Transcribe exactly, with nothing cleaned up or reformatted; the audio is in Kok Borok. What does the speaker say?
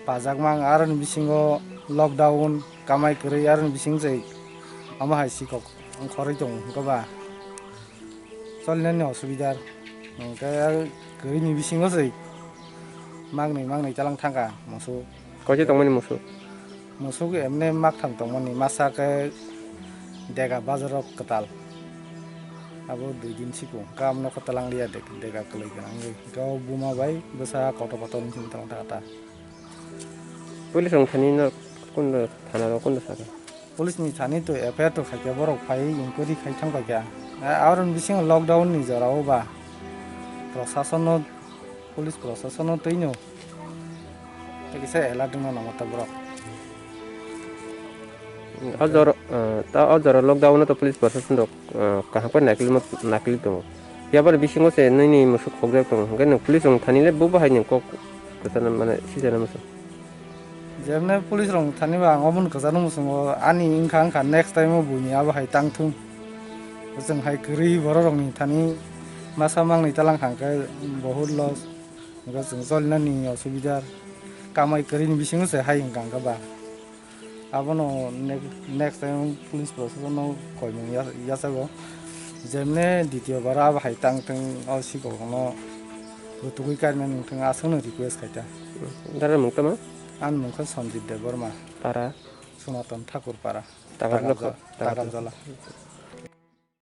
Pajakma ang aroni bisingo lockdown, kamai kwrwi aroni bising jai omo hai sikok wngkhorwi tongo hwnkhe ba cholinani osubidar hwnkhe kwrwini bisingo jai maknwi maknwi talang thangkha musuk. Koise tongmani musuk? Musuk emne maktham tongmani, masa khe dega bazaro kwtal. Abo dui din sikung, kam no kwtal ang liya dek-, dega kwlwi gwnangwi. Hwnkhe o buma bai bwsa kotor kotor wngwi tong ta ta. Police rong thani no kundo thana ro kundo saka? Police ni thani to F I R to khaikha, borok phai inquiry khai thang paikha. A-, aron bisingo lockdown ni jora o ba prosason no, police prosason no twi no. Tei kisa alert wngna nango ta borok. O jora, eh, ta o jora lockdown no to police prosason rok, eh, kaham khe naikli ma, naikli tongo. Phiya boni bisingo se nini musuk khokjak tongo. Hwnkhe nwng police rong thani le bo bahai nwng kok kwchana mane sijana muchung. Jemne police rong thani ba ang omono kwchana muchungo ani wngkha wngkha next time o buini abo hai tang thung. Chwng hai kwrwi borok rokni thani masa mangni talang kha hwnkhe bohut loss. Hwnkhe chwng cholinani osubidar. Kamai kwrwini bisingo se hai wngkha wngkha ba. Abono ne-, next time police prosason no koimung ya-, yachago. Jemne ditio bar abo hai tang thung o sikok no butugwi karinani wngthung aswkno request khaita. Dara mung tama? Ani mung khe Sanjit Debbarma. Para? Sonaton Thakur Para. Takarjala. Takarjala. Takarjala.